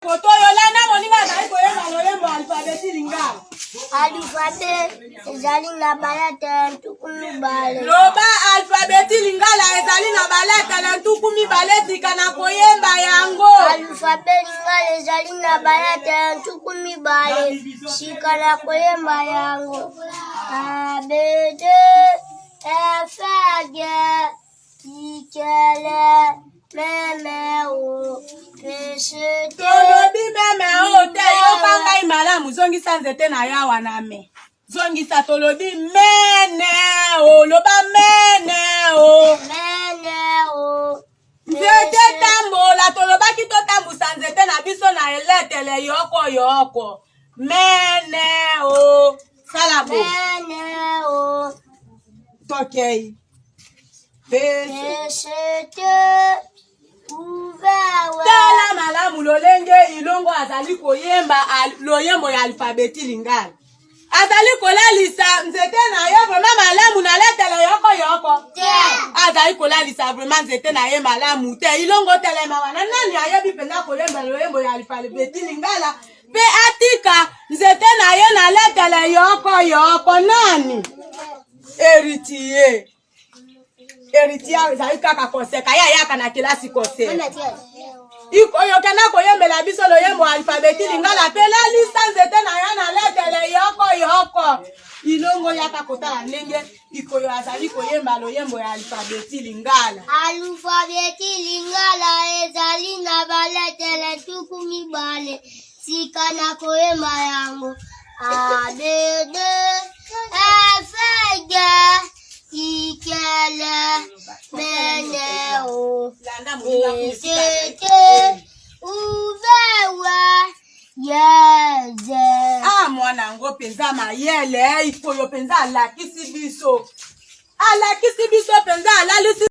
Kotoyo landa moninga azali koyemba loyembo alfabeti lingala. Alfabe ezali na baletele 20. Loba alfabeti lingala ezali na baletele 20 sika na koyemba yango. Alfabe lingala ezali na baletele 20 sika na koyemba yango. A B D F G Ikele meme o pese te. Tolobi meme o te, yoka ngai malamu, zongisa nzete na yo awa na me. Zongisa tolobi mene o, loba mene o. Mene o. Nzete tambola, tolobaki totambusa nzete na biso na eletele yoko yoko. Mene o. Sala bo. Mene o. Tokei. Tala malamu lolenge Ilongo azali koyemba loyembo ya alfabeti lingala. Azali kolalisa nzete na ye vraimen malamu na letele yoko yoko. Azali kolalisa vraimen nzete na ye malamu te. Ilongo telema wana nani ayebi mpenza koyemba loyembo ya alfabeti lingala mpe atika nzete na ye na letele yoko yoko nani? Heritier. Heritier ezali kaka koseka ye ayaka na kelasi koseka oyo okenda koyembela biso loyembo alfabeti lingala mpe lalisa nzete na yo na letele yoko yoko ilongo yaka kotala ndenge ikoyo azali koyemba loyembo ya alfabeti lingala. Alfabeti lingala ezali na baletele 20. Sika na koyemba yango. A B D F G I K L M N O P C T U V W Y Z. Ah, mwana yango mpenza mayele ikoyo mpenza alakisi biso, alakisi biso mpenza alalisi.